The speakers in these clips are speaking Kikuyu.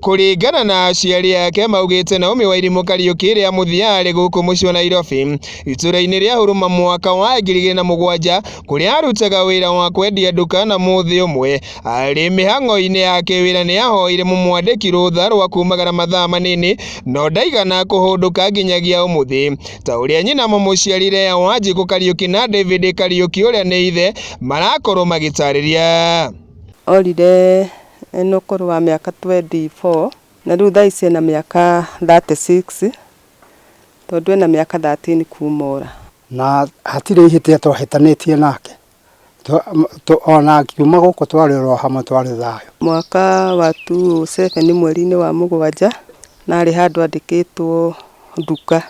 Kũringana na aciari ake maugĩte Naomi Wairimũ Kariũki rĩa mũthia arĩ gũkũ mũciĩ wa Nairobi itũra-inĩ rĩa Huruma mwaka wa 2007 kũrĩa arutaga wĩra wa kwendia nduka na mũthĩ ũmwe arĩ mĩhang'o-inĩ ya kĩwĩra nĩ ahoire mũmwandĩki rũtha rwa kumagara mathaa manini no ndaigana kũhũndũka nginyagia ũmũthĩ ta ũrĩa nyina mũmũciarire Wanjikũ Kariũki na David Kariũki ũrĩa nĩ ithe marakorwo magĩtarĩria. Orire ena ũkũrũ wa mĩaka 24 na rĩu thaa ici ena mĩaka 36 tondũ ena mĩaka 13 kuma ora. Na hatirĩ ihĩtia twahĩtanĩtie nake, ona akiuma gũkũ twarĩ oro hamwe twarĩ thayũ. Mwaka wa 2007 mweri-inĩ wa mũgwanja na arĩ handũ andĩkĩtwo nduka.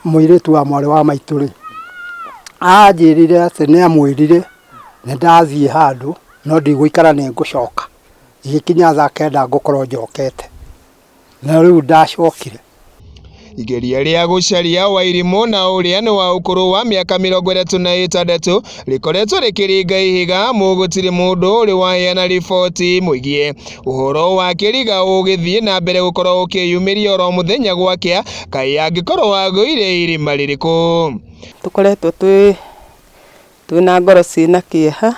Mũirĩtu wa mwarĩ wa maitũ rĩ, anjĩrire atĩ nĩ amwĩrire nĩ ndathiĩ handũ no ndigũikara nĩ ngũcoka. Igĩkinya thaa kenda ngũkorwo njokete. Na rĩu ndacokire. Igeria rĩa gũcaria Wairimũ na ũrĩa nĩ wa ũkũrũ wa mĩaka 36 rĩkoretwo rĩkĩringa ihiga amu gũtirĩ mũndũ ũrĩ waheana riboti mũigie ũhoro wa kĩriga ũgĩthiĩ na mbere gũkorwo ũkĩyumĩria oro mũthenya gwakĩa kaĩ angĩkorwo agũire irima rĩrĩkũ. Tũkoretwo twĩ twĩna ngoro ciĩna kĩeha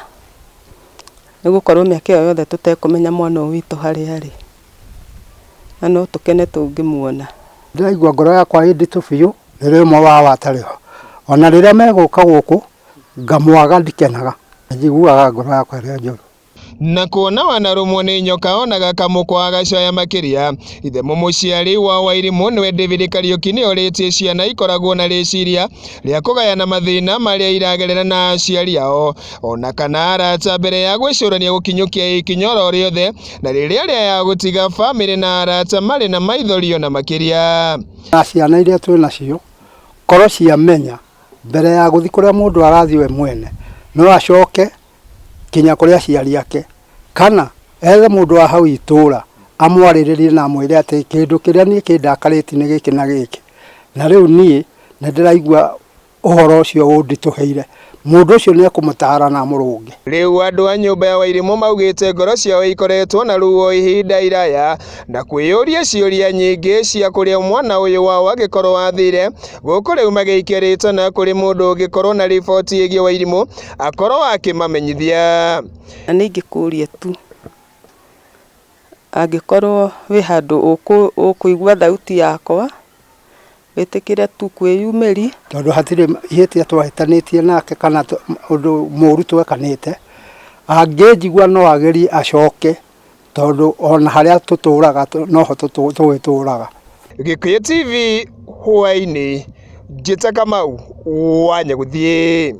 nĩ gũkorwo mĩaka ĩyo yothe tũtekũmenya mwana ũyũ witũ harĩa arĩ, na no tũkene tũngĩmuona. Ndĩraigua ngoro yakwa ĩ nditũ biũ rĩrĩa ũmwe wao atarĩ ho. Ona rĩrĩa megũka gũkũ ngamwaga ndikenaga, njiguaga ngoro yakwa ĩrĩ njũru. Na kuona wanarũmwo nĩ nyoka onaga kamũkwa agacaya makĩria. Ithe mũmũciari wa Wairimũ nĩwe David Kariũki nĩ orĩtie ciana ikoragwo na rĩciria rĩa kũgayana mathĩna marĩa iragerera na aciari ao ona kana arata mbere ya gwĩcũrania gũkinyũkia ikinya oro rĩothe na rĩrĩa rĩa gũtiga bamĩrĩ na arata marĩ na maithori ona makĩria. Na ciana iria twĩ nacio korwo ciamenya mbere ya gũthiĩ kũrĩa mũndũ arathiĩ we mwene no acoke kinya kũrĩ aciari ake kana ethe mũndũ wa hau itũra amwarĩrĩrie na amwĩre atĩ kĩndũ kĩrĩa niĩ kĩndakarĩtie nĩ gĩkĩ na gĩkĩ, na rĩu niĩ nĩ ndĩraigua ũhoro ũcio ũnditũhĩire. Mũndũ ũcio nĩ ekũmũtara na amũrũnge. Rĩu andũ a nyũmba ya Wairimũ maugĩte ngoro ciao ikoretwo na ruo ihinda iraya na kwĩyũria ciũria nyingĩ cia kũrĩa mwana ũyũ wao angĩkorwo athire gũkũ rĩu magĩikia rĩtana kũrĩ mũndũ ũngĩkorwo na riboti ĩgiĩ Wairimũ akorwo akĩmamenyithia. Na nĩ ingĩkũria tu angĩkorwo wĩ handũ ũkũigua thauti yakwa wĩtĩkĩre tu kwĩyumĩria. Tondũ hatirĩ ihĩtia twahĩtanĩtie nake kana ũndũ mũru twekanĩte, angĩnjigua no agerie acoke tondũ ona harĩa tũtũraga noho tũgĩtũraga. Gĩkũyũ TV hwaĩ-inĩ, njĩta Kamau wa Nyagũthiĩ.